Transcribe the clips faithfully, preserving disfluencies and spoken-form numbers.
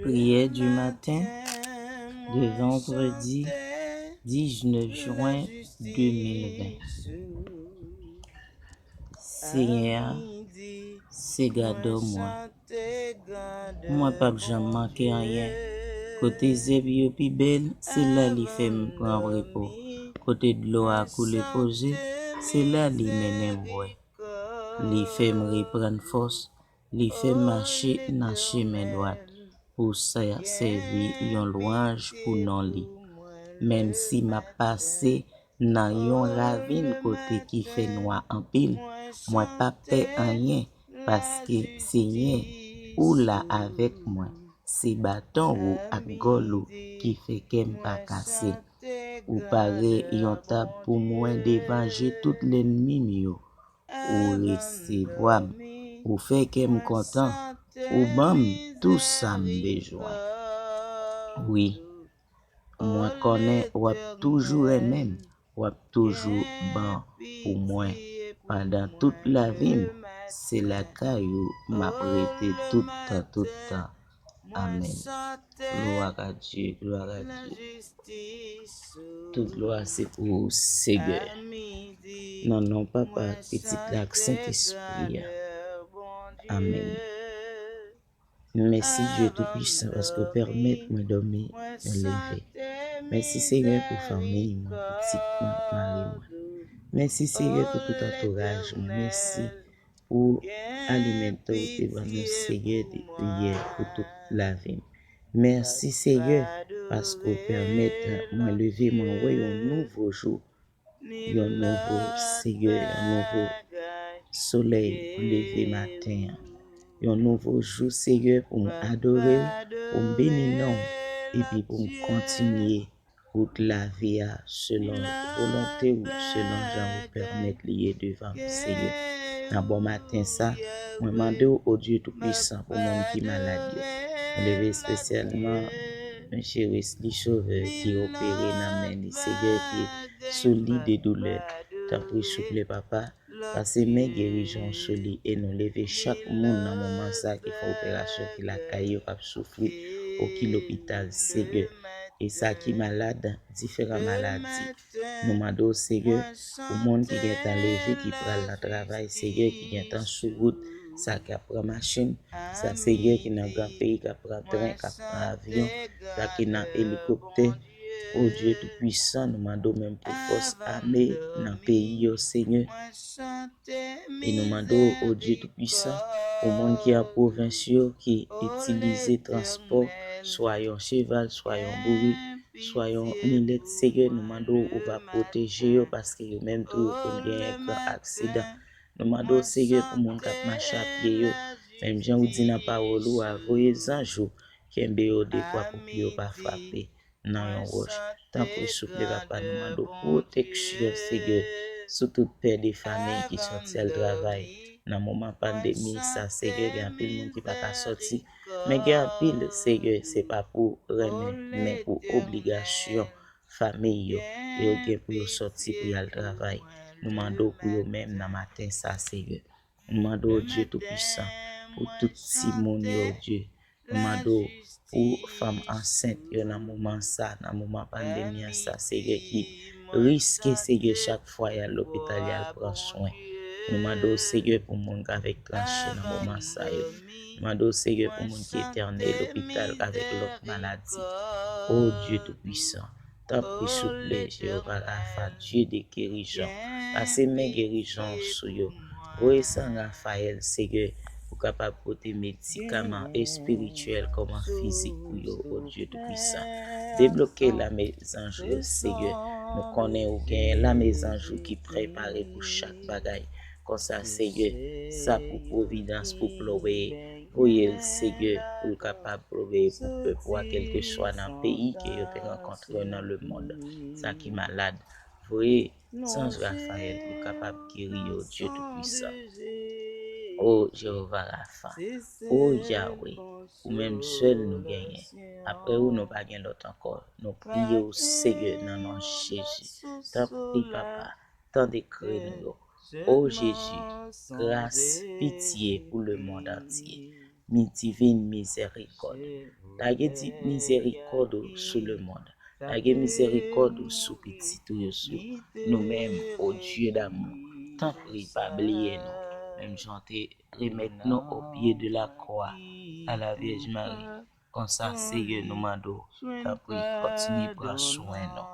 Prière du matin de vendredi dix-neuf juin deux mille vingt. Senyè a, se gadò mwen. Mwen p ap janm manke anyen. Kote zèb yo pi bèl, se la li fè m pran repo. Kote dlo a koule poze, se la li mennen m bwè. Li fè m reprann fòs, li fè m mache nan chemen dwat pou sa sèvi yon lwanj pou non li. Menm si m ap pase nan yon ravin kote ki fè nwa anpil, mwen p ap pè anyen, paske Senyè, ou la avèk mwen. Se baton ou ak gòl ou ki fè kè m pa kase. Ou pare yon tab pou mwen devan je tout lènmi m yo. Ou resevwa m. Ou fè kè m kontan. Ou ban m tou sa m bezwen. Wi, mwen konnen w ap toujou renmen m. W ap toujou ban pou mwen. Pandan tout lavi m, se lakay ou m ap rete tout tan, tout tan. Amèn. Gloire à Dieu, gloire à Dieu. Tout glwa se pou ou, Senyè. Nan non Papa, Pitit la ak Sentespri a. Amèn. Mèsi, Dye Toupisan, paske w pèmèt mwen dòmi, mwen leve. Mèsi, Senyè, pou fanmi mwen, pitit mwen, mari mwen. Mèsi, Senyè, pou tout antouraj mwen. Mèsi pou alimèn ou te ban nou, Senyè, depi yè pou tout lavi m. Mèsi, Senyè, paske w pèmèt mwen leve, mwen wè yon nouvo jou. Yon nouvo, Senyè, yon nouvo solèy pou leve maten an. Yon nouvo jou, Senyè, pou m adore w, pou m beni non w, epi pou m kontinye wout lavi a selon volonte w, selon jan ou pèmèt li ye devan m, Senyè. Nan bon maten sa, mwen mande w, o Dye Toupisan, pou moun ki malad yo. Mwen leve espesyalman Mesye Wesley Sauveur ki opere nan men li, Senyè, ki sou li de doulè. Tanpri, souple, Papa, pase men gerizon w sou li e nou leve chak moun nan moman sa ki fè operasyon ki lakay yo k ap soufri ou ki lopital, Senyè. E sa ki malad, diferan maladi. Nou mande w, Senyè, pou moun ki gentan leve, ki pral nan travay, Senyè, ki gentan sou wout, sa k ap pran machin, sa, Senyè, ki nan gran peyi, k ap pran tren, k ap pran avyon, sa ki nan elikoptè. O Dye Toupisan, nou mande w menm pou fòs ame nan peyi yo, Senyè. E nou mande w, o Dye Toupisan, pou moun ki an pwovens yo, ki itilize transpò, swa yon cheval, swa yon bourik, swa yon milèt, Senyè, nou mande w, ou va pwoteje yo, paske yo menm tou, yo konn genyen gran aksidan. Nou mande w, Senyè, pou moun k ap mache a pye yo, menm jan ou di nan pawòl ou a, voye zanj ou, kenbe yo de fwa pou pye yo pa frape nan yon wòch. Tanpri, souple, Papa, nou mande w pwoteksyon, Senyè, sou tout pè de fanmi ki sòti al travay. Nan moman pandemi sa, Senyè, gen anpil moun ki pa ka sòti, men gen anpil, Senyè, se pa pou renmen, men pou obligasyon fanmi yo. Yo gen pou yo sòti pou y al travay. Nou mande w pou yo menm nan maten sa, Senyè. Nou mande w, Dye Toupisan, pou tout timoun yo, Dye. Nou mande w pou fanm ansent yo nan moman sa, nan moman pandemi an sa, Senyè, ki riske, Senyè, chak fwa y al lopital, y al pran swen. Nou mande w, Senyè, pou moun k avèk tranche nan moman sa yo. Nou mande w, Senyè, pou moun ki entène lopital avèk lòt maladi. O Dye Toupisan, tanpri, souple, Jewova Rafa, Dye de gerizon, pase men gerizon w sou yo. Voye san Rafayèl, Senyè, pou kapab pote medikaman espirityèl kòman fizik pou yo, o Dye Toupisan. Debloke lame zanj yo, Senyè. Nou konnen ou genyen lame zanj ou ki prepare pou chak bagay. Konsa, Senyè, sa pou pwovidans, pou plowe, voye l, Senyè, pou l kapab plowe pou pèp ou a, kèlkeswa nan peyi ke yo te rankontre yo nan lemonn, sa ki malad. Voye zanj Rafayèl pou kapab geri yo, Dye Toupisan. O Jewova Rafa, o Yawe, ou menm sèl nou genyen. Apre ou, nou pa gen lòt ankò. Nou priye w, Senyè, nan non Jezi. Tanpri, Papa, tande kri nou yo. O Jezi, gras, pitye pou lemonn antye. mi divine miséricorde. Lage di mizerikòd ou sou lemonn. Lage mizerikòd ou sou pitit ou yo, sou nou menm, o Dye damou. Tanpri, pa bliye nou. Menm jan w te remèt nou o pye de la kwa a la Vyèj Mari. Konsa, Seyè, nou mande w, tanpri, kontinye pran swen nou.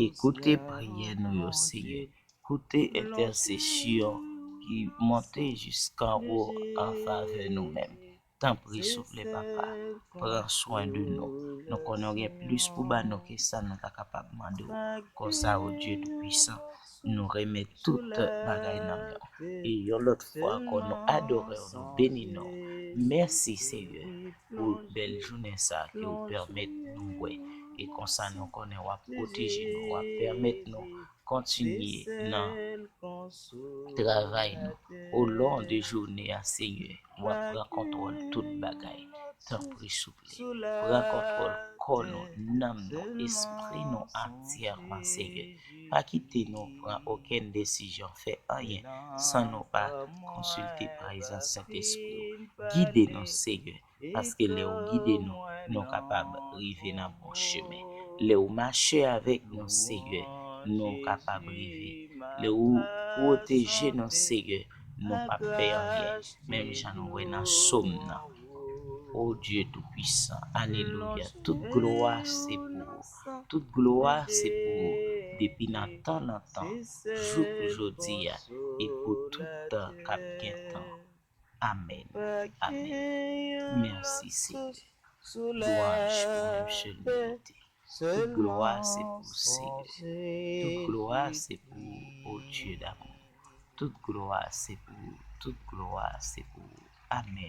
E koute priyè nou yo, Seyè. Koute entèsesyon ki monte jiskanwo an favè nou menm. Tanpri, souple, Papa, pran swen de nou. Nou konnen w gen plis pou ba nou ke sa nou ta kapab mande w. Konsa, o Dye Toupisan, nou renmen tout bagay nan men w. E yon lòt fwa ankò, nou adore w, nou beni non w. Mèsi, Seyè, pou bèl jounen sa ke w pèmèt nou wè. E konsa, nou konnen w ap pwoteje nou, w ap pèmèt nou kontinye nan travay nou. O lon de jounen an, Seyè, w ap pran kontwòl tout bagay. Tanpri, souple, pran kontwòl kò nou, nanm nou, espri nou antyèman, Seyè. Pa kite nou pran okenn desizyon, fè anyen san nou pa konsilte prezans Sentespri w. Gide nou, Seyè, paske lè w gide nou, nou kapab rive nan bon chemen. Lè w mache avèk nou, Seyè, nou kapab rive. Lè w pwoteje nou, Seyè, nou p ap pè anyen, menm jan nou wè nan Sòm nan. O Dye Toupisan, alelouya, tout glwa se pou ou. Tout glwa se pou ou, depi nan tan nan tan, jouk jodi a, e pou tout tan k ap gen tan. Amèn. Amèn. Mèsi, Seyè. Lwanj ou menm sèl merite. Tout glwa se pou ou, Seyè. Tout glwa se pou ou, o Dye damou. Tout glwa se pou ou. Tout glwa se pou ou. Amèn.